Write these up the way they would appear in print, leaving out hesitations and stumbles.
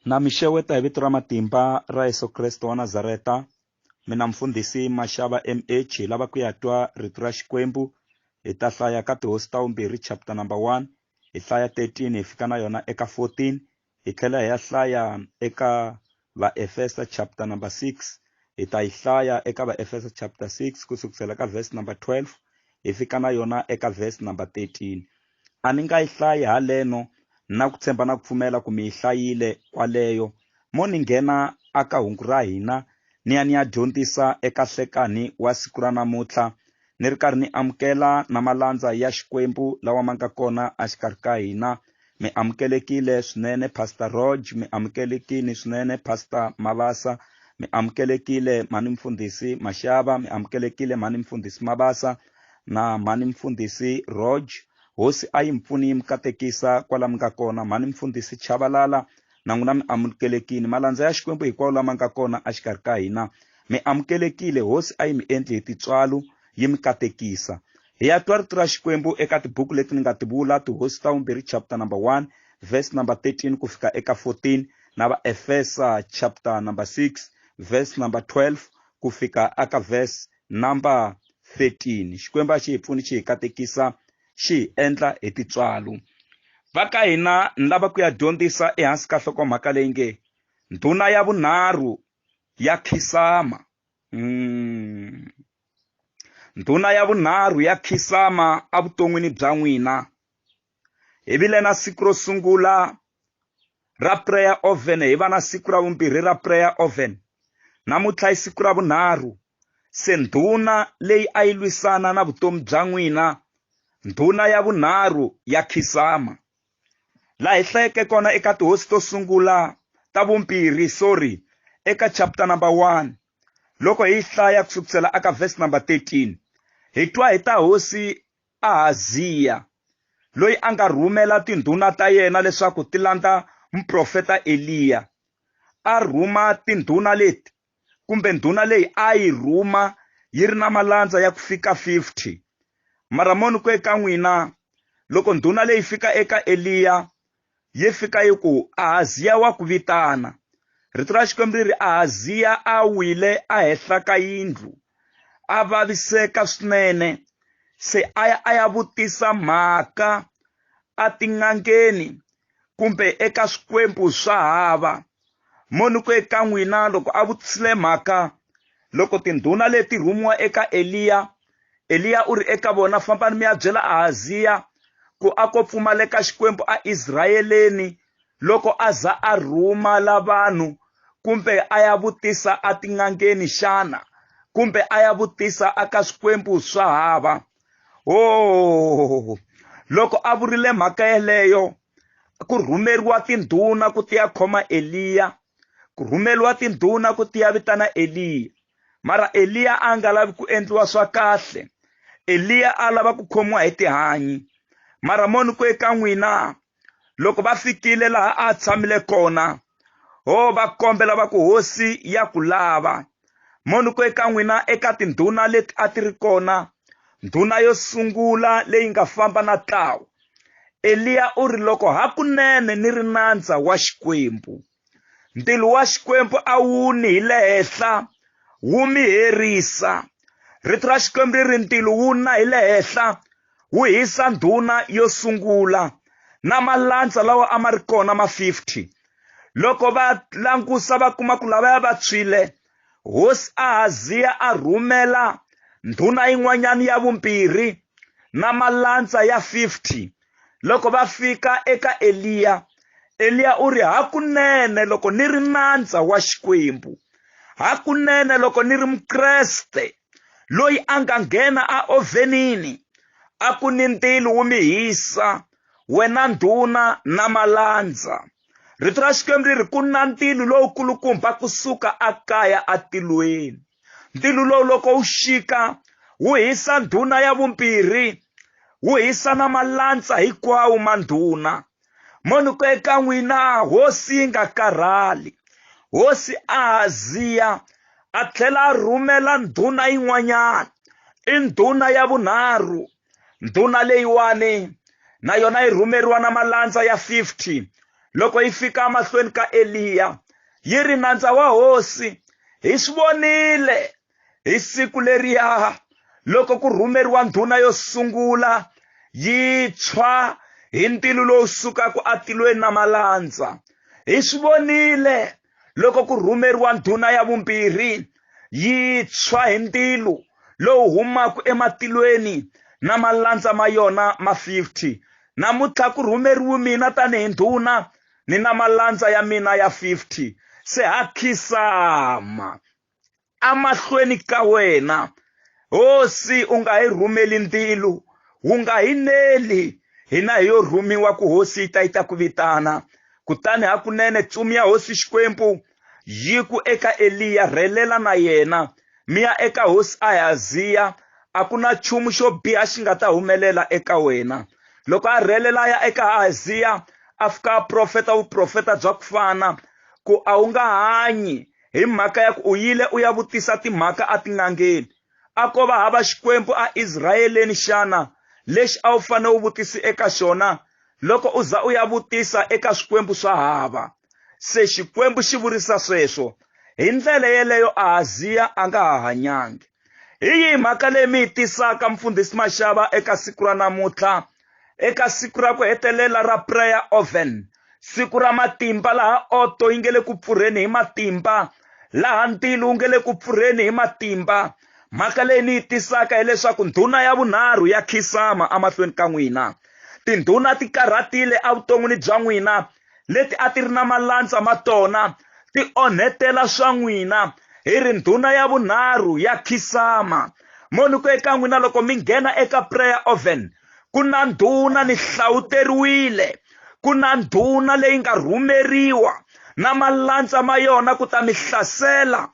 Na mi xeweta hi vito ra matimba ra Yesu Kreste wa Nazareta. Mina mfundhisi Mashava MH hi lava ku ya twa rito ra Xikwembu. Hi ta hlaya ka Tihosi ta vumbirhi chapter number 1 hi hlaya 13 hi fika na yona eka 14 hi tlhela hi ya hlaya eka Vaefesa chapter number 6 hi ta yi hlaya eka Vaefesa chapter 6 ku sukusela ka verse number 12 hi fika na yona eka verse number 13. A ni nga yi hlayi haleno na ku tshemba na ku pfumela ku mi yi hlayile kwaleyo. Mo ni nghena aka hungu ra hina ni ya ni ya dyondzisa eka hlekani wa siku ra namuntlha ni ri karhi ni amukela na malandza ya Xikwembu lawa ma nga kona exikarhi ka hina. Mi amukelekile swinene Pastor Rog, mi amukelekile swinene Pastor Mabasa, mi amukelekile mhani mfundhisi Mashava, mi amukelekile mhani mfundhisi Mabasa na mhani mfundhisi Rog. Hosi a yi mi pfuni yi mi katekisa kwala mi nga kona. Mhani mfundhisi Chavalala na n'wina mi amukelekile. Malandza ya Xikwembu hinkwawo lama nga kona exikarhi ka hina mi amukelekile. Hosi a yi mi endli hi tintswalo yi mi katekisa. Hi ya twa rito ra Xikwembu eka tibuku leti ni nga ti vula, Tihosi ta vumbirhi chapter number 1 verse number 13 ku fika eka 14 na Vaefesa chapter number 6 verse number 12 ku fika aka verse number 13. Xikwembu a xi hi pfuni xi hi katekisa xi hi endla hi tintswalo. Va ka hina ni lava ku ya dyondzisa ehansi ka nhlokomhaka leyi nge ndhuna ya vunharhu ya khisama. Ndhuna ya vunharhu ya khisama evuton'wini bya n'wina. Hi vile na siku ro sungula ra prayer oven, hi va na siku ra vumbirhi ra prayer oven. Namuntlha i siku ra vunharhu. Se ndhuna leyi a yi lwisana na vutomi bya n'wina, ndhuna ya vunharhu ya khisama. Laha hi hlayeke kona eka Tihosi to sungula ta vumbirhi, sorry, eka chapter number 1, loko hi yi hlaya ku sukusela aka verse number 13, hi twa hi ta hosi Ahaziya, loyi a nga rhumela tindhuna ta yena leswaku ti landza muprofeta Eliya, a rhuma tindhuna leti, kumbe ndhuna leyi a yi rhuma yi ri na malandza ya ku fika 50. Mara mo ni ku eka n'wina, loko ndhuna leyi fika eka Eliya, yi fika yi ku, Ahaziya wa ku vitana. Rito ra Xikwembu ri ri, Ahaziya a wile ehenhla ka yindlu, a vaviseka swinene, se a ya a ya vutisa mhaka etin'angeni kumbe eka swikwembu swa hava. Mo ni ku eka n'wina loko a vutisile mhaka, loko tindhuna leti rhumiwa eka Eliya, Eliya u ri eka vona, Fambani mi ya byela Ahaziya ku a ko pfumaleka Xikwembu aIsrayeleni loko a za a rhumala vanhu kumbe a ya vutisa etin'angeni xana, kumbe a ya vutisa aka swikwembu swa hava. Oh, loko a vurile mhaka yeleyo, ku rhumeriwa tindhuna ku ti ya khoma Eliya, ku rhumeriwa tindhuna ku ti ya vitana Eliya. Mara Eliya a nga lavi ku endliwa swa kahle. Eliya a lava ku khomiwa hi tihanyi. Mara mo ni ku eka n'wina, loko va fikile laha a tshamile kona, ho va kombela va ku hosi ya ku lava. Mo ni ku eka n'wina eka tindhuna leti a ti ri kona, ndhuna yo sungula leyi nga famba na tlawa, Eliya u ri loko hakunene ni ri nandza wa Xikwembu, Ndzilo wa Xikwembu a wu ni hi le henhla wu mi herisa. Rito ra Xikwembu ri ri ndzilo wu na hi le henhla wu hisa ndhuna yo sungula na malandza lawa a ma ri kona ma 50. Loko va langusa va kuma ku lavaya va tshwile, hosi Ahaziya a rhumela ndhuna yin'wanyana ya vumbirhi na malandza ya 50. Loko va fika eka Eliya, Eliya u ri, Hakunene loko ni ri nandza wa Xikwembu, hakunene loko ni ri Mukreste loyi a nga nghena aovhenini, a ku ni ndzilo wu mi hisa, wena ndhuna na malandza. Rito ra Xikwembu ri ri, ku na ndzilo lowukulukumba kusuka akaya atilweni. Ndzilo lowu loko wu xika wu hisa ndhuna ya vumbirhi, wu hisa na malandza hinkwawo ma ndhuna. Mo ni ku eka n'wina, hosi yi nga karhali. Hosi Ahaziya a tlhela a rhumela ndhuna yin'wanyana, i ndhuna ya vunharhu. Ndhuna leyiwani na yona yi rhumeriwa na malandza ya 50. Loko yi fika emahlweni ka Eliya, yi ri, Nandza wa hosi, hi swi vonile hi siku leriya loko ku rhumeriwa ndhuna yo sungula yi tshwa hi ntilu lowu sukaka atilweni na malandza. Hi swi vonile loko ku rhumeriwa ndhuna ya vumbirhi yi tshwa hi ntilu lowu humaka ematilweni na malandza ma yona ma 50. Namuntlha ku rhumeriwe mina tanihi ndhuna ni na malandza ya mina ya 50. Se ha khisama emahlweni ka wena. Hosi, u nga hi rhumeli ntilu, wu nga hi neli, hina hi yo rhumiwa ku hosi yi ta yi ta ku vitana. Kutani hakunene ntsumi ya hosi Xikwembu yi ku eka Eliya, rhelela na yena, mi ya eka hosi Ahaziya, a ku na nchumu xo biha xi nga ta humelela eka wena. Loko a rhelela a ya eka Ahaziya, a fika a profeta vuprofeta bya ku fana, ku a wu nga hanyi hi mhaka ya ku u yile u ya vutisa timhaka etin'angeni. A ko va hava Xikwembu aIsrayeleni xana, lexi a wu fanele u vutisi eka xona loko u za u ya vutisa eka swikwembu swa hava? Se Xikwembu xi vurisa sweswo. Hi ndlela yeleyo Ahaziya a nga ha hanyangi. Hi yihi mhaka leyi mi yi tisaka, Mfundhisi Mashava, eka siku ra namuntlha, eka siku ra ku hetelela ra Prayer Oven, siku ra matimba laha oto yi nge le ku pfurheni hi matimba, laha ntilu wu nge le ku pfurheni hi matimba? Mhaka leyi ni yi tisaka hileswaku ndhuna ya vunharhu ya khisama emahlweni ka n'wina. Tindhuna ti karhatile evuton'wini bya n'wina, leti a ti ri na malandza ma tona, ti onhetela swa n'wina. Hi ri ndhuna ya vunharhu ya khisama. Mo ni ku eka n'wina loko mi nghena eka prayer oven, ku na ndhuna ni hlawuteriwile, ku na ndhuna leyi nga rhumeriwa na malandza ma yona ku ta mi hlasela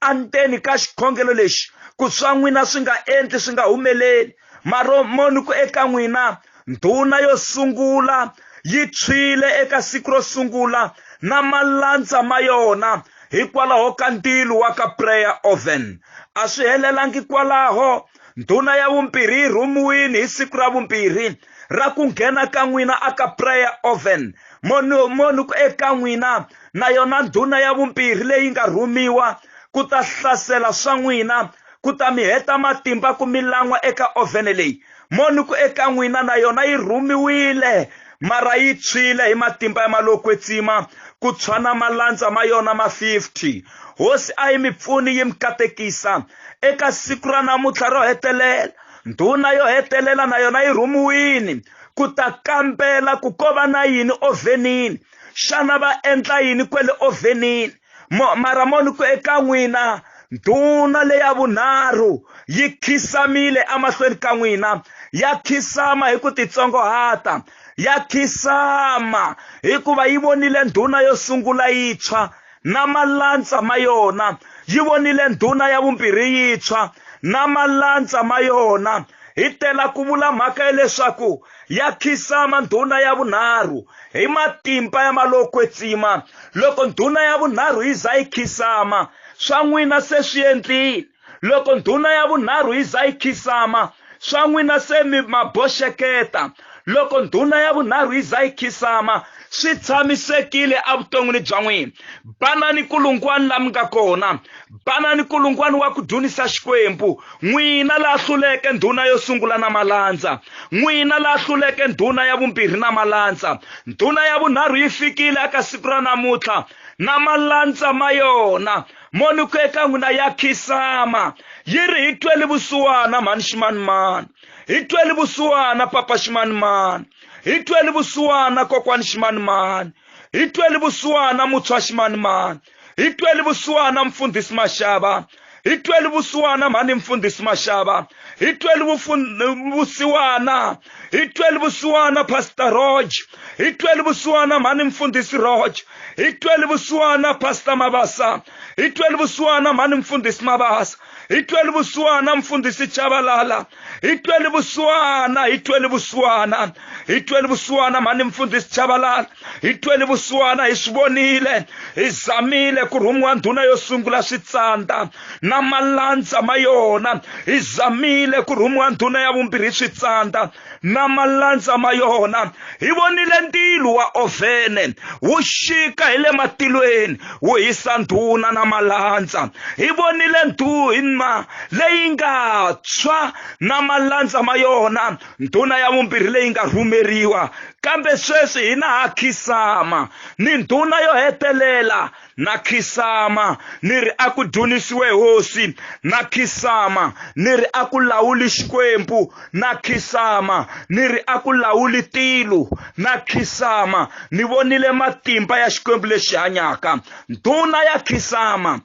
endzeni ka xikhongelo lexi, ku swa n'wina swi nga endli swi nga humeleli. Mara mo ni ku eka n'wina, ndhuna yo sungula yi tshwile eka siku ro sungula na malandza ma yona hikwalaho ka ntilu wa ka prayer oven. A swi helelangi kwalaho, ndhuna ya vumbirhi yi rhumiwile hi siku ra vumbirhi ra ku nghena ka n'wina aka prayer oven. Mo ni ku eka n'wina, na yona ndhuna ya vumbirhi leyi nga rhumiwa ku ta hlasela swa n'wina, ku ta mi heta matimba ku mi lan'wa eka oven leyi. Mo ni ku eka n'wina, na yona yi rhumiwile, mara yi tshwile hi matimba ya malokwetsima ku tshwa na malandza ma yona ma 50. Hosi a yi mi pfuni yi mi katekisa eka siku ra namuntlha ro hetelela. Ndhuna yo hetelela na yona yi rhumiwile ku ta kambela ku ko va na yini ovenini. Xana va endla yini kwele ovenini? Mara mo ni ku eka n'wina, ndhuna leya vunharhu yi khisamile emahlweni ka n'wina, ya khisama hi ku titsongohata, ya khisama hikuva yi vonile ndhuna yo sungula yi tshwa na malandza ma yona, yi vonile ndhuna ya vumbirhi yi tshwa na malandza ma yona. Hi tela ku vula mhaka ya leswaku ya khisama ndhuna ya vunharhu hi matimba ya malokwetsima. Loko ndhuna ya vunharhu yi za yi khisama, swa n'wina se swi endlile. Loko ndhuna ya vunharhu yi za yi khisama, swa n'wina se mi ma boxeketa. Loko ndhuna ya vunharhu yi za yi khisama, swi tshamisekile evuton'wini bya n'wina. Banani kulungwani la mi nga kona, banani kulungwani wa ku dzunisa Xikwembu. N'wina la hluleke ndhuna yo sungula na malandza, n'wina la hluleke ndhuna ya vumbirhi na malandza, ndhuna ya vunharhu yi fikile eka siku ra namuntlha na malandza ma yona. Mo ni ku eka n'wina ya khisama, yi ri hi tweli vusiwana mhani ximanimani, hi tweli vusiwana papa ximanimani, hi tweli vusiwana kokwani ximanimani, hi tweli vusiwana mutshwa ximanimani, hi tweli vusiwana mfundhisi Mashava, hi tweli vusiwana mhani mfundhisi Mashava, hi tweli vusiwana, hi tweli vusiwana Pastor Rog, hi tweli vusiwana mhani mfundhisi Rog, hi tweli vusiwana Pastor Mabasa, hi tweli vusiwana mhani mfundhisi Mabasa, hi tweli vusiwana mfundhisi Chavalala, hi tweli vusiwana, hi tweli vusiwana, hi tweli vusiwana mhani mfundhisi Chavalala, hi tweli vusiwana. Hi swi vonile, hi zamile ku rhumiwa ndhuna yo sungula swi tsandza na malandza ma yona, hi zamile ku rhumiwa ndhuna ya vumbirhi swi tsandza na na malandza ma yona. Hi vonile ndzilo wa ovhene wu xika hi le matilweni wu hisa ndhuna na malandza. Hi vonile ndhuna leyi nga tshwa na malandza ma yona, ndhuna ya vumbirhi leyi nga rhumeriwa. Kambe sweswi hina ha khisama ni ndhuna yo hetelela. Na khisama ni ri a ku dzunisiwe Hosi, na khisama ni ri a ku lawuli Xikwembu, na khisama ni ri a ku lawuli tilo, na khisama ni vonile matimba ya Xikwembu lexi hanyaka. Ndhuna ya khisama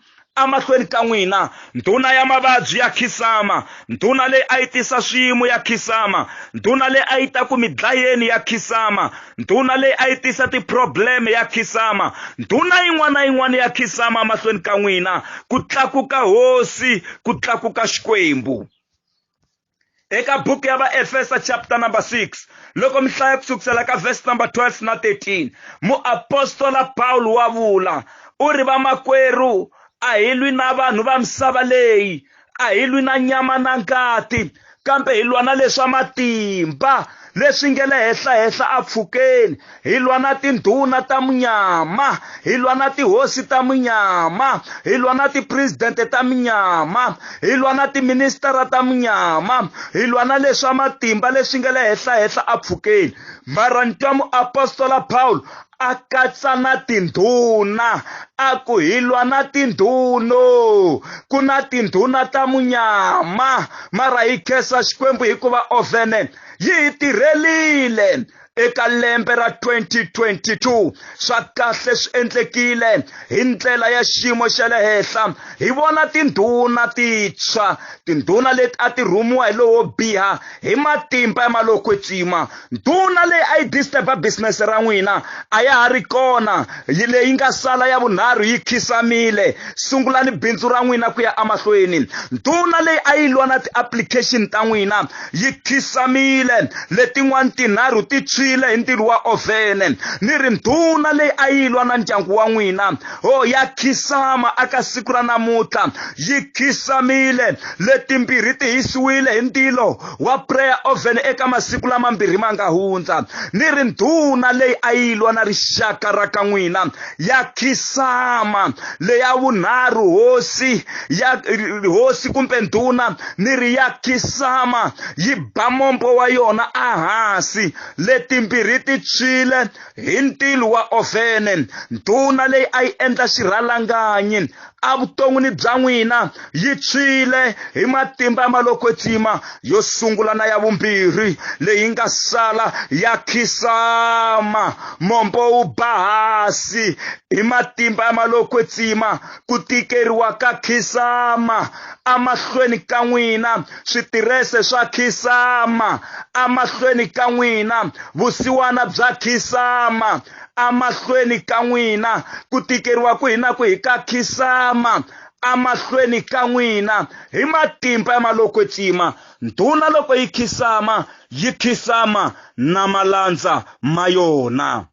emahlweni ka n'wina, ndhuna ya mavabyi ya khisama, ndhuna leyi a yi tisa swiyimo ya khisama, ndhuna leyi a yi ta ku mi dlayeni ya khisama, ndhuna leyi a yi tisa ti-problem ya khisama, ndhuna yin'wana na yin'wana ya khisama emahlweni ka n'wina, ku tlakuka Hosi, ku tlakuka Xikwembu. Eka buku ya Vaefesa chapter number 6 loko mi hlaya ku sukusela ka verse number 12 na 13, muapostola Pawulo wa vula u ri, vamakwerhu, a hi lwi na vanhu va misava leyi, a hi lwi na nyama na ngati, kambe hi lwa na leswa matimba leswi nge le henhla-henhla apfhukeni, hi lwa na tindhuna ta munyama, hi lwa na tihosi ta munyama, hi lwa na tipresidente ta munyama, hi lwa na tiministara ta munyama, hi lwa na leswa matimba leswi nga le henhla-henhla apfhukeni. Mara ni twa muapostola Pawulo a katsa na tindhuna, a ku hi lwa na tindhuno, ku na tindhuna ta munyama, mara hi khensa Xikwembu hikuva ovhene yi hi tirhelile eka lembe ra 2022. Swa kahle swi endlekile hi ndlela ya xiyimo xa le henhla. Hi vona tindhuna titshwa, tindhuna leti a ti rhumiwa hi lowo biha hi matimba ya malowo kwetsima. Ndhuna leyi a yi disturba business ra n'wina a ya ha ri kona, leyi nga sala ya vunharhu yi khisamile. Sungulani bindzu ra n'wina ku ya emahlweni. Ndhuna leyi a yi lwa na ti-application ta n'wina yi khisamile, letin'wana tinharhu ti tshwile hi ndzilo wa ovhene. Ni ri ndhuna leyi a yi lwa na ndyangu wa n'wina, oh, ya khisama aka siku ra namuntlha, yi khisamile, letimbirhi ti hisiwile hi ndzilo wa prayer oven eka masiku lamambirhi ma nga hundza. Ni ri ndhuna leyi a yi lwa na rixaka ra ka n'wina ya khisama, leya vunharhu hosi ya hosi kumbe ndhuna ni ri ya khisama, yi ba mombo wa yona ehansi, letimbirhi ti tshwile hi ntilu wa ovhene. Ndhuna leyi a yi endla xirhalanganyi evuton'wini bya n'wina yi tshwile hi matimba ya malokwetsima yo sungula na ya vumbirhi leyi nga sala ya khisama, mombo wu ba hansi hi matimba ya malokwetsima, ku tikeriwa ka khisama emahlweni ka n'wina, switirese swa khisama emahlweni ka n'wina, vusiwana bya khisama emahlweni ka n'wina, ku tikeriwa kwihi na kwihi ka khisama emahlweni ka n'wina hi matimba ya malokwetsima. Ndhuna loko yi khisama, yi khisama na malandza ma yona.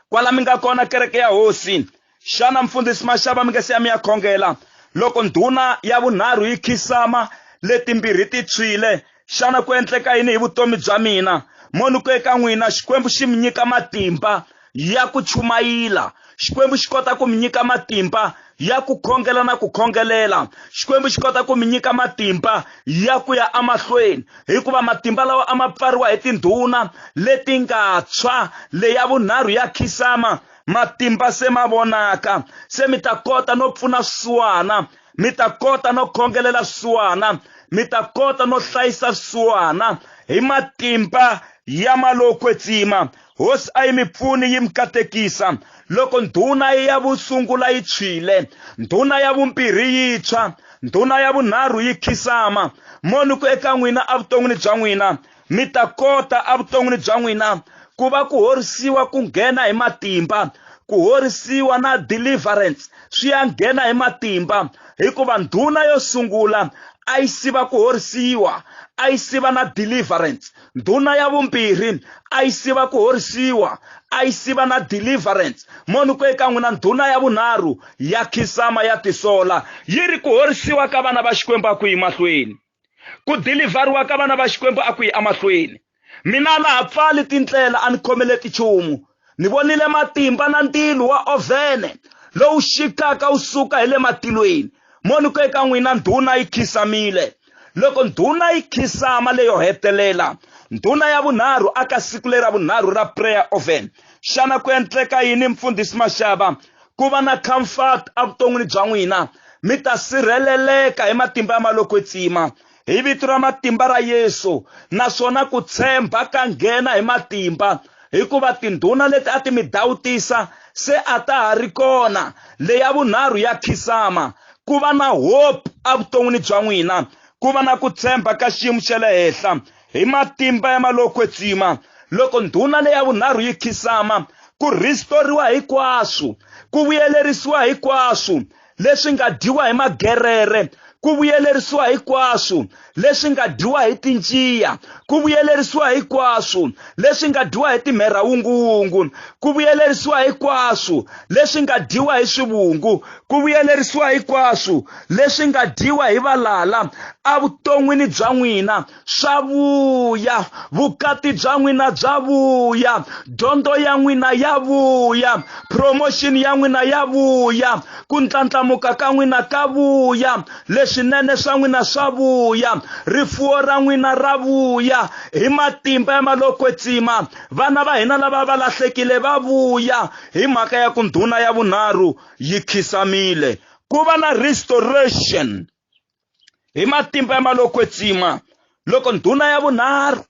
Kwala mi nga kona kereke ya Hosi, xana mfundhisi Mashava mi nga se ya mi ya khongela? Loko ndhuna ya vunharhu yi khisama, letimbirhi ti tshwile, xana ku endleka yini hi vutomi bya mina? Mo ni ku eka n'wina, Xikwembu xi mi nyika matimba ya ku chumayila. Xikwembu xi kota ku mi nyika matimba ya ku khongela na ku khongelela. Xikwembu xi kota ku mi nyika matimba ya ku ya emahlweni, hikuva matimba lawa a ma pfariwa hi tindhuna leti nga tshwa, leya vunharhu ya khisama, matimba se ma vonaka. Se mi ta kota no pfuna swisiwana, mi ta kota no khongelela swisiwana, mi ta kota no hlayisa swisiwana hi matimba ya malowo kwetsima. Hosi a yi mi pfuni yi mi katekisa. Loko ndhuna ya vusungula yi tshwile, ndhuna ya vumbirhi yi tshwa, ndhuna ya vunharhu yi khisama. Mo ni ku eka n'wina evuton'wini bya n'wina, mi ta kota evuton'wini bya n'wina ku va ku horisiwa ku nghena hi matimba, ku horisiwa na deliverance swi ya nghena hi matimba, hikuva ndhuna yo sungula a yi siva ku horisiwa, a yi siva na deliverance. Ndhuna ya vumbirhi a yi siva ku horisiwa, a yi siva na deliverance. Mo ni ku eka n'wina, ndhuna ya vunharhu ya khisama ya tisola, yi ri ku horisiwa ka vana va Xikwembu a ku yi mahlweni, ku dilivhariwa ka vana va Xikwembu a ku yi emahlweni. Mina a na ha pfali tindlela a ni khomeleti nchumu. Ni vonile matimba na ndzilo wa ovhene lowu xikaka wu suka hi le matilweni. Mo ni ku eka n'wina ndhuna yi khisamile. Loko ndhuna yi khisama leyo hetelela, ndhuna ya vunharhu aka siku lera vunharhu ra prayer oven, xana ku endleka yini mfundhisi Mashava? Ku va na comfort evuton'wini bya n'wina, mi ta sirheleleka hi matimba ya malokwetsima. Hi vito ra matimba ra Yesu, naswona ku tshemba ka nghena hi matimba, hikuva tindhuna leti a ti mi dawutisa se a ta ha ri kona. Leya vunharhu ya khisama, ku va na hope evuton'wini bya n'wina, ku va na ku tshemba ka xiyimo xa le henhla hi matimba ya malokwetsima. Loko ndhuna leya vunharhu yi khisama, ku rhistoriwa hinkwaswo, ku vuyelerisiwa hinkwaswo, leswi nga dyiwa hi magerere, ku vuyelerisiwa hinkwaswo leswi nga dyiwa hi tinciya, ku vuyelerisiwa hinkwaswo leswi nga dyiwa hi timherhawunguwungu, ku vuyelerisiwa hinkwaswo leswi nga dyiwa hi swivungu, ku vuyelerisiwa hinkwaswo leswi nga dyiwa hi valala evuton'wini bya n'wina. Swa vuya, vukati bya n'wina bya vuya, dyondzo ya n'wina ya vuya, promotion ya n'wina ya vuya, ku ndlandlamuka ka n'wina ka vuya, leswinene swa n'wina swa vuya, rifuwo ra n'wina ra vuya hi matimba ya malokwetsima. Vana va hina lava va lahlekile va vuya hi mhaka ya ku ndhuna ya vunharhu yi khisamile. Ku va na restoration. Hi matimba ya malokwetsima loko ndhuna ya vunharhu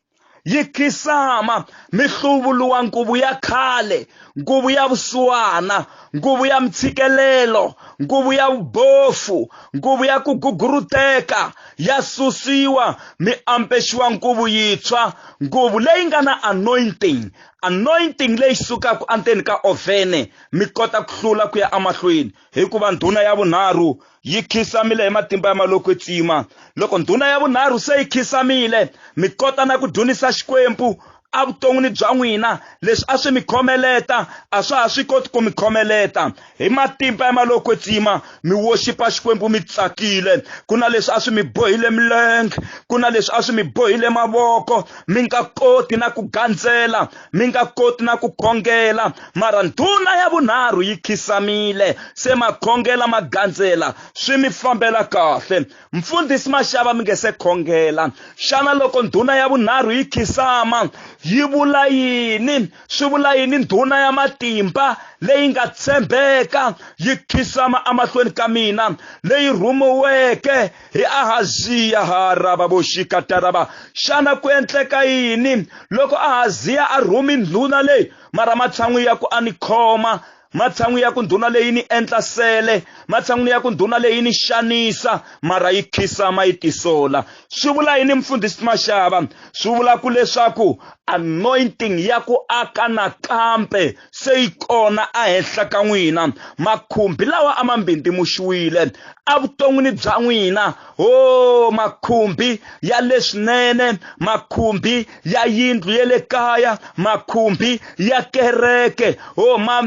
yi khisama mi hluvuluwa nguvu ya khale, nguvu ya vusiwana, nguvu ya mitshikelelo, nguvu ya vubofu, nguvu ya ku guguruteka ya susiwa mi ambexiwa nguvu yintshwa, nguvu leyi nga na anointing, anointing leyi sukaka endzeni ka ovhene mi kota ku hlula ku ya emahlweni hikuva ndhuna ya vunharhu yi khisamile hi matimba ya malokwetsima. Loko ndhuna ya vunharhu se yi khisamile, mi kota na ku dzunisa Xikwembu evuton'wini bya n'wina. Leswi a swi mi khomeleta a swa ha swi koti ku mi khomeleta. Hi matimba ya malokwetsima mi worshipa Xikwembu mi tsakile. Ku na leswi a swi mi bohile milenge, ku na leswi a swi mi bohile mavoko, mi nga koti na ku gandzela, mi nga koti na ku khongela. Mara ndhuna ya vunharhu yi khisamile, se ma khongela ma gandzela, swi mi fambela kahle. Mfundhisi Mashava mi nge se khongela. Xana loko ndhuna ya vunharhu yi khisama yi vula yini? Swi vula yini ndhuna ya matimba leyi nga tshembeka yi khisama emahlweni ka mina, leyi rhumiweke hi Ahaziya harava voxikatarava? Xana ku endleka yini loko Ahaziya a rhumi ndhuna leyi? Mara matshan'wini ya ku a ni khoma, matshan'wini ya ku ndhuna leyi ni endla sele, matshan'wini ya ku ndhuna leyi ni xanisa, mara yi khisama yi tisola. Swi vula yini mfundhisi Mashava? Swi vula ku leswaku anointing ya ku aka nakambe se yi kona ehenhla ka n'wina. Makhumbi lawa a ma mbindzimuxiwile evuton'wini bya n'wina, ho makhumbi ya leswinene, makhumbi ya yindlu ya le kaya, makhumbi ya kereke, ho ma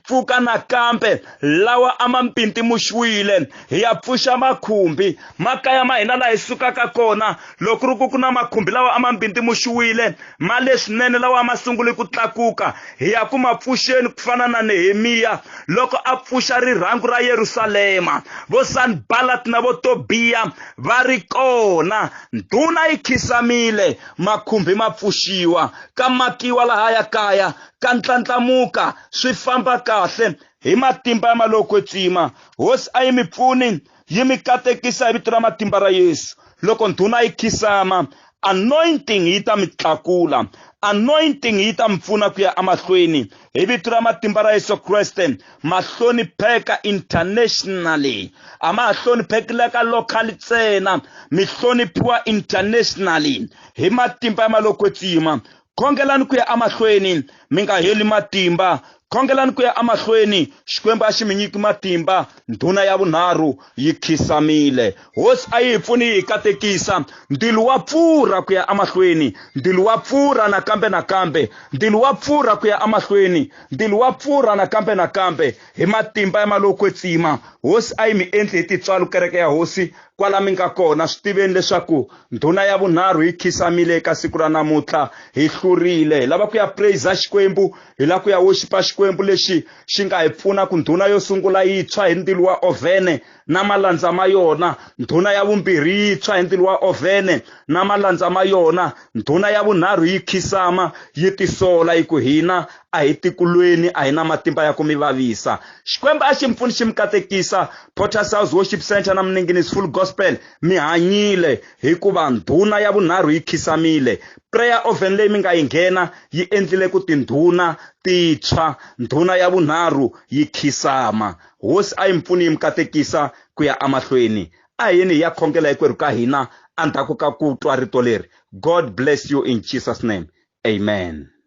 pfuka nakambe lawa a ma mpintimuxiwile. Hi ya pfuxa makhumbi makaya ma hina laha hi sukaka kona. Loko ku ri ku ku na makhumbi lawa a ma mbindzimuxiwile ma leswinene lawa a ma sungule ku tlakuka, hi ya ku ma pfuxeni ku fana na Nehemiya loko a pfuxa rirhangu ra Yerusalema. Vo Sanbalat na vo Tobiya va ri kona. Ndhuna yi khisamile, makhumbi ma pfuxiwa, ka makiwa lahaya kaya, ka ndlandlamuka, swi famba kahle hi matimba ya malokwetsima. Hosi a yi mi pfuni, yi mi katekisa hi vito ra matimba ra Yesu. Loko ndhuna yi khisama, anointing yi ta mi tlakula, anointing yi ta mi pfuna ku ya emahlweni hi vito ra matimba ra Yesu Kreste. Ma hlonipheka internationally, a ma ha hlonipheki la ka local ntsena, mi hloniphiwa internationally hi matimba ya malokwetsima. Khongelani ku ya emahlweni, mi nga heli matimba. Khongelani ku ya emahlweni, Xikwembu a xi mi nyiki matimba. Ndhuna ya vunharhu yi khisamile. Hosi a yi hi pfuni yi hi katekisa. Ndzilo wa pfurha ku ya emahlweni, ndzilo wa pfurha nakambe nakambe, ndzilo wa pfurha ku ya emahlweni, ndzilo wa pfurha nakambe nakambe, hi matimba ya malokwetsima. Hosi a yi mi endli hi tintswalo, kereke ya Hosi. Kwala mi nga kona swi tiveni leswaku ndhuna ya vunharhu yi khisamile eka siku ra namuntlha hi hlurile hi lava ku ya praise Xikwembu hi lava ku ya worshipa Xikwembu lexi xi nga hi pfuna ku ndhuna yo sungula yi tshwa hi ndzilo wa ovhene na malandza ma yona ndhuna ya vumbirhi yi tshwa hi ndzilo wa ovhene na malandza ma yona ndhuna ya vunharhu yi khisama yi tisola yi ku hina a hi tikulweni a hi na matimba ya ku mi vavisa xikwembu a xi mi pfuni xi mi katekisa Potter's House Worship Center na Mninginis Full Gospel mi hanyile hikuva ndhuna ya vunharhu yi khisamile prayer oven leyi mi nga yi nghena yi endlile ku tindhuna ti tshwa ndhuna ya vunharhu yi khisama hosi a yi mi pfuni yi mi katekisa ku ya emahlweni a hi yeni hi ya khongela hinkwerhu ka hina endzhaku ka ku twa rito leri god bless you in jesus name amen.